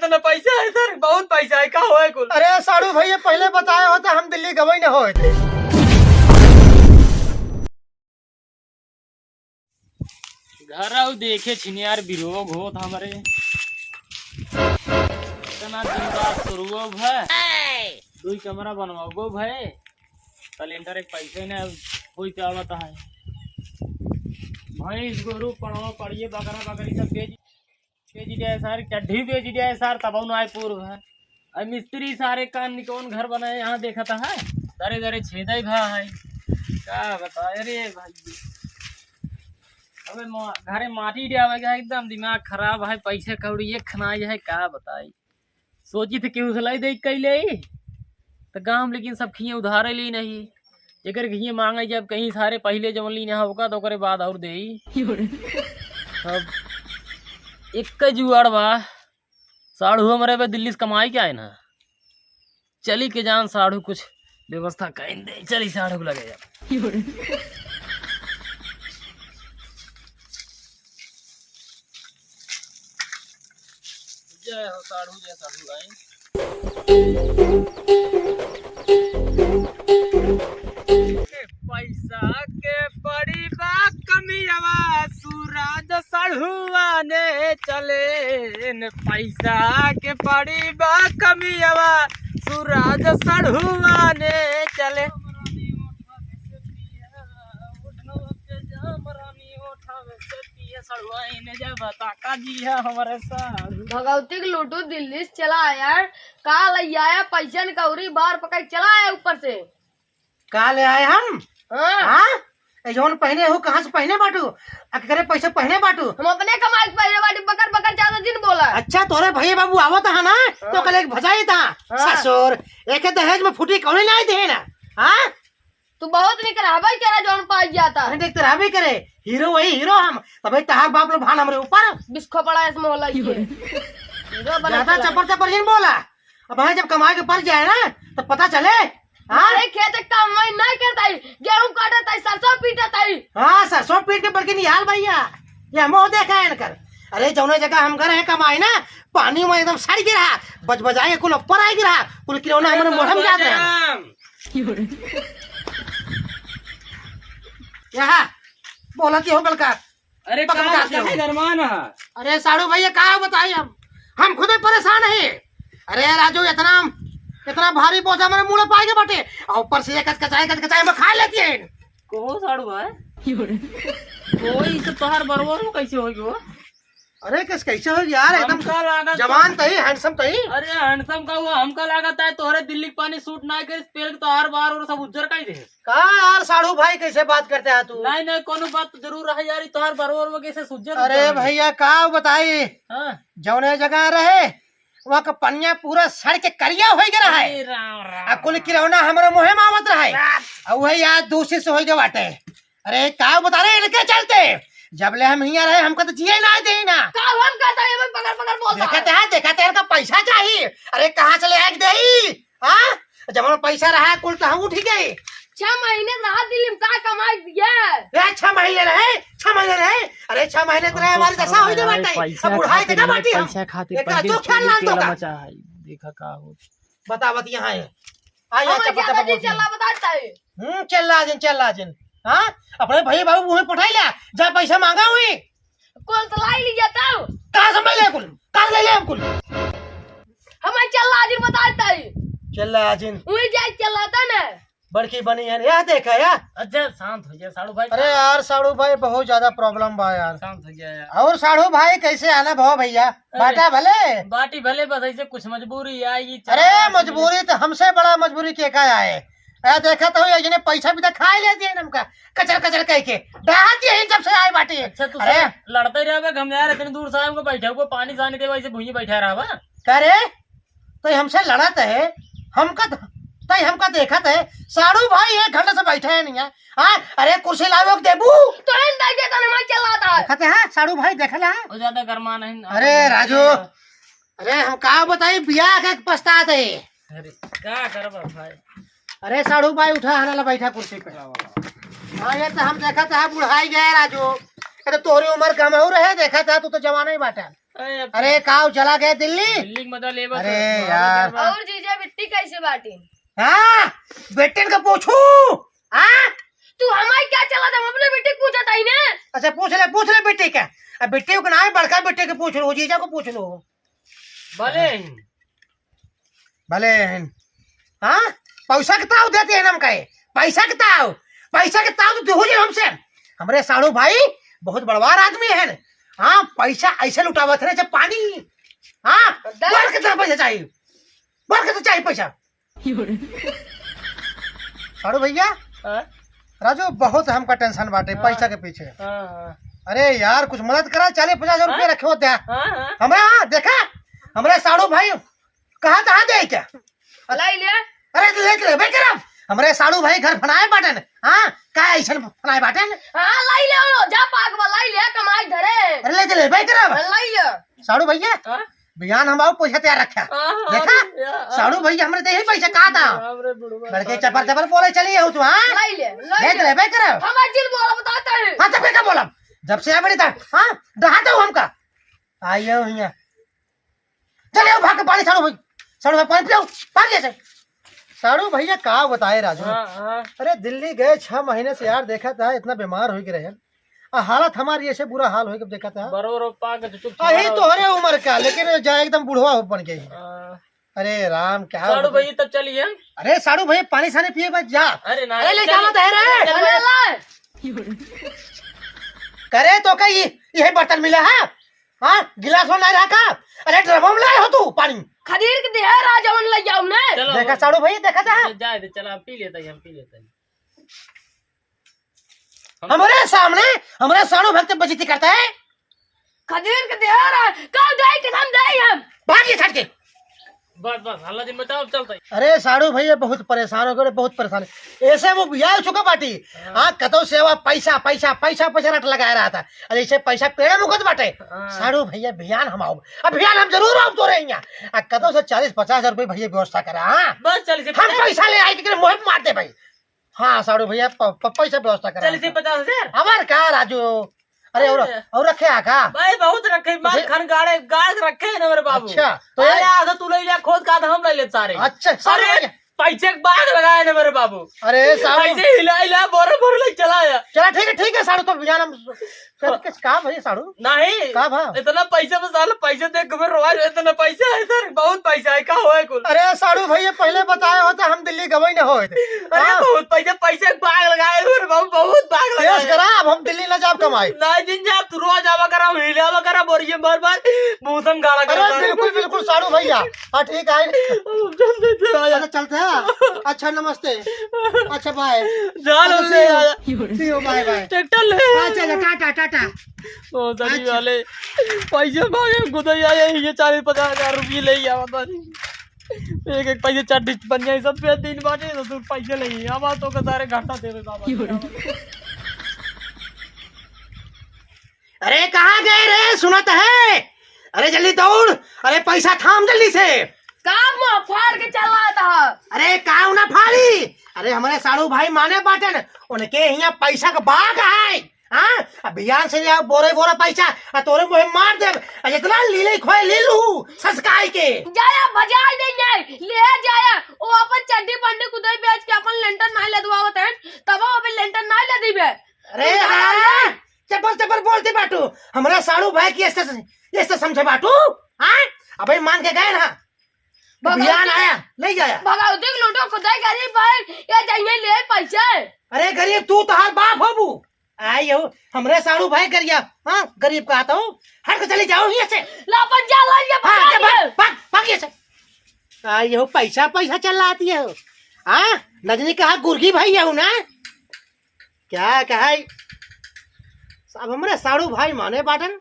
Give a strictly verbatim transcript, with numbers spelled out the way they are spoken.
इतना पैसा है सर, बहुत पैसा है, का होए कुल? अरे साढ़ू भैया, पहले बताए होता, हम दिल्ली गवई न होए। घर आउ देखे छिनियार बिरोग होत हमरे। इतना दिन बाद शुरुओ भय, दुई कमरा बनवाओ भय, सिलेंडर एक पैसे न होई चावत है। भैंस गोरू पड़वा पड़िए बकरा बकरी सब बेच बेच दिया है सार, चड्ढी बेच दिया है सार, तब ना आए पूर्व है। अब मिस्त्री सारे कान निकौन घर बनाए, यहाँ देखा था है, दरे दरे छेदा ही भा है। का बताए रे भाई, अबे मा-, घरे माटी डावे का एकदम दिमाग खराब है, पैसे कौड़ी एक खनाई है, का बताई। सोची थे केहू से लाई दे कैले, तो गाँव लेकिन सब खिए उधारे ली नहीं, जेकर खिए मांगे जब कहीं सारे पहले जवन ली यहाँ होगा तो ओकरे बाद और देई। अब एक जुआड़ बा, साढ़ू हमरे बे दिल्ली से कमाई के आए ना, चली के जान साढ़ू कुछ व्यवस्था कइन दे, चली साढ़ू लगे अब। जय हो साढ़ू, जय साढ़ू आई। पैसा के पड़ी बा कमियावा, सूरज सढ़ुआ ने चले न। पैसा के पड़ी बा कमियावा, सूरज सढ़ुआ ने चले। भगवती के लूटू दिल्ली से चला आया, का लैया आया, पैसा न कौरी बार पकड़ चला आया ऊपर से। का ले आए हम? हाँ। हाँ? ए जौन पहने हो, कहाँ से पहने बाटू? आ केकरे पैसे पहने बाटू? हम अपने कमाई के पहने बाटी, बकर बकर ज्यादा जिन बोला। अच्छा, तोरे भैया बाबू आवत है ना, तो हाँ। कल एक भजाई था। हाँ। ससुर, एक दहेज में फूटी कौन लाई दे ना? हाँ? तू बहुत निक रहबे करे, जौन पाई जाता। अरे देख, तो रहबे करे, हीरो वही हीरो हम, तबे तहार बाप लो भान हमरे ऊपर। बिस्खो पड़ा इस मोहल्ला के। हीरो बने ज्यादा चला। चपर चपर जिन बोला। अब हाँ, जब कमाए के पड़ जाए ना, तो पता चले। हाँ? अरे खेत के काम वही नहीं करता ही, गेहूं काटता ही, सरसों पीटता ही। हाँ, सरसों पीट के बल्कि निहाल भैया, ये हम देखा है इनकर। अरे जौने जगह हम गए हैं कमाए ना, पानी में एकदम सड़ गिरा, बज बजाए कुल ऊपर आ गिरा, कुल किरौना अरे हमारे तो मोहम जात रहे। बजरंग। यहाँ बोलत हो बलका। अरे पकड़ का के आते हो। शरमान है। अरे साढ़ू भैया, का बताई हम, हम खुदे परेशान है। अरे राजू, इतना, इतना भारी बोझा हमारे मुड़े पाए के बाटे, और ऊपर से ये कचकचाए, कचकचाए में खा लेती है। कहो साढ़ू भाई, कोई इसे तोहार बरवर में कैसे हो गयो? अरे कस कैसे हो यार, एकदम हमका लागत जवान तही, handsome तही। अरे handsome का हुआ, हमका लागत है तोहरे दिल्ली के पानी सूट ना करे, पेल के तोहार बार और सब उज्जर कर दे। का यार साढ़ू भाई, कैसे बात करते हैं तू? नहीं, नहीं, कोनो बात तो जरूर है यार, ई तोहार बरवर वो कैसे सुज्जर अरे उज्जर हो गए? भैया, का बताई? हाँ। जौने जगह रहे, वहाँ का पनिया पूरा सड़ के करिया हो गया है। अरे राम, राम, आ कुल राम। किरौना हमरे मुँहे में आवत रहे। राम। आ वही यार दूसरी से हो गए बाटे। अरे का बता रहे, इनके चलते। जब ले हम हियाँ रहे, हमका तो जिए ना दे ना। का हम कहता है, भाई, पकड़, पकड़ बोलता देखा है। था, देखा था, इनका पैसा चाहिए। अरे कहाँ से ले आके देई? हाँ? जब हमारा पैसा रहा, कुल तो हम उठ ही गए। छह महीने रहा दिल्ली में, का कमाई दिया? ए, छह महीने रहे, छह महीने रहे। अरे, छह महीने तो रहे, हमारी दशा हो गई बाटे। पैसा अब बुढ़ाई खातिर, देखा बाटी हम। पैसा खातिर एक पहले तो से ख्याल ना तेल तो का। मचा है। देखा का हो। बतावत यहाँ है। आ, यहाँ हमारे चप्पल, ज्यादा चप्पल जी बोलते हैं। चल्ला बताता है। हम्म, चल्ला जिन, चल्ला जिन। हाँ? अपने भाई बाबू मुँह पठाई ला, जा पैसा मांगा हुई। कुल तो लाई लीजिए तब। कहाँ से मैं ले कुल? कहाँ से ले ले हम कुल? हमारे चल्ला आजिन बताता है। चल्ला आजिन। वही जाए चल्लाता ना। बड़की बनी है, यह देखा या? अच्छा, शांत हो जा, साढ़ू भाई। अरे यार, साढ़ू भाई, बहुत ज्यादा problem बा यार। शांत हो जा यार। और साढ़ू भाई, कैसे हाल है भाव भैया? अरे, बाटा भले? बाटी भले, बस ऐसे कुछ मजबूरी आई, अरे, चला मजबूरी तो हमसे बड़ा मजबूरी के का आए? ए, देखा तो हो, ये पैसा भी तो खा ही लेती है हमका, कचर कचर कह के। डाहत यही जब से आए बाटी। अच्छा, तू अरे। सब लड़ते रहे, हम यार इतनी दूर से आए, हमको बैठे हुए पानी सानी दे, वैसे भुइये बैठा रहा बा। का रे? तो हमसे लड़त है, हमका, तई हमका देखत है, साढ़ू भाई एक घंटे से बैठे है नहीं है। हाँ, अरे कुर्सी लावे के देबू? तो इन दे के तने मैं चलाता है। देखत है, साढ़ू भाई देखला। वो ज्यादा गरमा नहीं। अरे राजू, अरे हम का बताई, बियाह के पछतात है। अरे का करबा भाई? अरे साढ़ू भाई उठा, हना ला बैठा कुर्सी पे। हाँ, ये तो हम देखत है, बुढ़ाई गया राजू। अरे तोहरी उम्र कम हो रहे, देखत है, तू तो जवान ही बाटा। अरे, काउ चला गए दिल्ली? दिल्ली के मजा लेबा अरे तो, यार। और जीजा बिट्टी कैसे बाटी? हाँ, बेटन का पूछू। हाँ? तू हमारे क्या चला था? हम अपने बेटे को पूछा था ही ना। अच्छा, पूछ ले, पूछ ले बेटे का। अब बेटे को ना है, बड़का बेटे के पूछ लो, जीजा को पूछ लो। भले। भले हैं। हाँ? पैसा के ताव देते हैं हम कहे। पैसा के ताव। पैसा के ताव तो देहु जे हमसे। हमरे साढ़ू भाई बहुत बड़वार आदमी हैं। हाँ, पैसा ऐसे लुटावत रहे जैसे पानी। हाँ? बोल कितना पैसा चाहिए? बोल कितना चाहिए पैसा? साढ़ू भैया, हाँ? राजू, बहुत हमका टेंशन बाटे हाँ। पैसा के पीछे। हाँ, हाँ। अरे यार, कुछ मदद करा, चालीस पचास हजार रुपया हाँ? रखे होते हैं। हाँ, हाँ। हमरा, हाँ, देखा, हमरे साढ़ू भाई कहाँ, कहाँ दे क्या? लाई ले। अरे, तो लेके लेबे करब। हमरे साढ़ू भाई घर फनाए बाटन। हाँ, का ऐसन फनाए बाटन? हाँ, लाई ले, जा पागवा, लाई ले, कमाई धरे। अरे, लेके लेबे करब। हाँ, लाई ले। साढ़ू भैया, हाँ? बिहान हम आउ पैसा तैयार रखा। हाँ, हाँ, देखा? अरे, या, साढ़ू भैया हमरे देही पैसा कहा था? बाप रे, बुढ़वा लड़के साढ़ू चपर भैया। चपर बोले चली हो तू, हाँ? लाई ले, लाई ले ले। ले, लेबे करब। हमार दिल बोला बताता है। हाँ, तब का बोलब? जब से आ बड़ी था, हाँ? डहाता हूँ हमका। आइए हियाँ। चले आओ, भाग के पानी, साढ़ू भाई। साढ़ू भाई, पानी पियो, भाग जैसे। साढ़ू भैया, का बताए राजू? हाँ, हाँ। अरे, दिल्ली गए छह महीने से यार, देखा था, इतना बीमार हो के रहे। आ हालत हमारी ऐसे बुरा हाल हो के देखा था। बरो, रो, पाक, चुप, चुप, अही चुप। तोहरे उम्र का, लेकिन जा एकदम बुढ़वा हो बन गई। हाँ। अरे राम, क्या साढ़ू बताए? भैया, तब चलिए। अरे साढ़ू भैया, पानी सानी पिए बस जा। अरे ना, अरे, ले चलिए। जाना तो है रे। चलिए। अरे ला। करे तो का ये, ये बर्तन मिला है? हाँ, गिलास में नहीं रहा का? अरे, ड्रम में लाए हो तू पानी? खदीर के देह राजा मन लइ जाऊ ने। चलो, देखा अब साढ़ू भाई, देखा था? जा-, जाए दे, चला, हम पी लेता ही, हम पी लेता ही। हम हमरे सामने, हमरे साढ़ू भक्त बेइज्जती करता है। खदीर के देह रा-, का दे के हम दे हम। भाग ये छट के। बस, बस, हल्ला जिन मचाओ, अब चलता ही। अरे साढ़ू भैया बहुत परेशान हो गए, बहुत परेशान है। ऐसे वो बियाह चुका बाटी। हाँ। हाँ, कतौ से आवा पैसा, पैसा, पैसा, पैसा रट लगाए रहा था। अरे इसे पैसा पेड़े मुकत बाटे। हाँ। साढ़ू भैया बिहान हम आउब। अब बिहान हम जरूर आउब तोरे हियाँ। आ कतौ से चालीस पचास हजार रुपये भैया व्यवस्था करा, हाँ? बस चालीस हम पचास। पैसा ले आई के मुँह पे मार दे भाई। हाँ, साढ़ू भैया प-, प-, पैसा व्यवस्था करा। चालीस पचास हजार? हमार का राजू? अरे, और, अरे। और रखे आ का? भाई, बहुत रखे, मार उसे खन गाड़े, गाड़ के रखे हैं ना मेरे बाबू। अच्छा, तो अरे, ये आधा तू ले लिया, खोद का आधा हम ले ले सारे। अच्छा, सारे अरे, भैया। पैसे के बाग लगाए ना मेरे बाबू। अरे, साहब। पैसे हिला, हिला, बोरे, बोरे ले चला आया। चला, ठीक है, ठीक है, साढ़ू, तो भैया, हम, कर, कर, का भाई, साढ़ू? नहीं। का भा? इतना पैसा में साला, पैसे देख के मैं रोआ, इतना पैसा है सर, बहुत पैसा है, का होए कुल? अरे, साढ़ू भैया, पहले बताए होते, हम दिल्ली गवे न होते। अरे, हाँ। बहुत पैसा, पैसे के बाग लगाए, मेरे बाबू, बहुत बाग लगाए। करा, अब हम दिल्ली ना जाब कमाए। ना जिन जाब, तू रोज आवा करा, हिलावा करा, बोरिये भर भर, मौसम गाड़ा अरे, करा। बिल्कुल, बिल्कुल, साढ़ू भैया। हाँ, ठीक है। अब हम चलते थे, आया। अच्छा, चलते हैं। अच्छा, नमस्ते। अच्छा, बाय। जा लो, अच्छा, ले see you। आया। See you, bye, bye. Tractor ले। अच्छा, अच्छा, टाटा, टाटा। ओ, सनी अच्छा। वाले। पैसे मांगे, गुदई आए, ये चालीस पचास हजार रुपये ले आवा था। एक एक पैसे चड्डी बनिया सब पे दिन बाटे, तो तू पैसे ले आवा, तो के सारे घाटा देवे बाबा। अरे, कहाँ गए रे? सुनत है? अरे, जल्दी दौड़। अरे, पैसा थाम जल्दी से। का मुंह फाड़ के चल रहा था? अरे, काउ ना फाड़ी? अरे, हमरे साढ़ू भाई माने बाटन, उनके हियाँ पैसा के बाग है। हाँ? अब बिहान से ले आओ बोरे बोरा पैसा, आ तोरे मुँहे मार देब। आ जितना लीले खोए ले लू, ससकाई के। जाया, बाजार दे जाए, ले जाया। ओ अपन चड्डी बंडी कुदाई बेच के अपन लेंटर नाई लदवावत हैं, तब वो अपन लेंटर नाई लदीबे। अरे तू हाँ, चप्पल चप्पल बोलते बाटू। हमरा साढ़ू भाई की ऐसे, ऐसे समझे बाटू? हाँ? अबे मान के गए ना। भगवती बिहान आया, ले जाया। भगवती के लूटो खुदाई गरीब भाई, ये जाइए ले पैसे। अरे गरीब, तू तोहार बाप होबू। आई हो, हमरे साढ़ू भाई गरिया, हाँ, गरीब कहत हो। हट के चली जाओ हियाँ से। ला अपन जा, ला ये हाँ, बता जा, भाग, दिए। भाग, भाग यहाँ से। आई हो, पैसा, पैसा चल रहा है हो। हाँ, नजनी कहा गुर्गी भाई हो ना? क्या कहा है? सब हमरे साढ़ू भाई माने बाटन।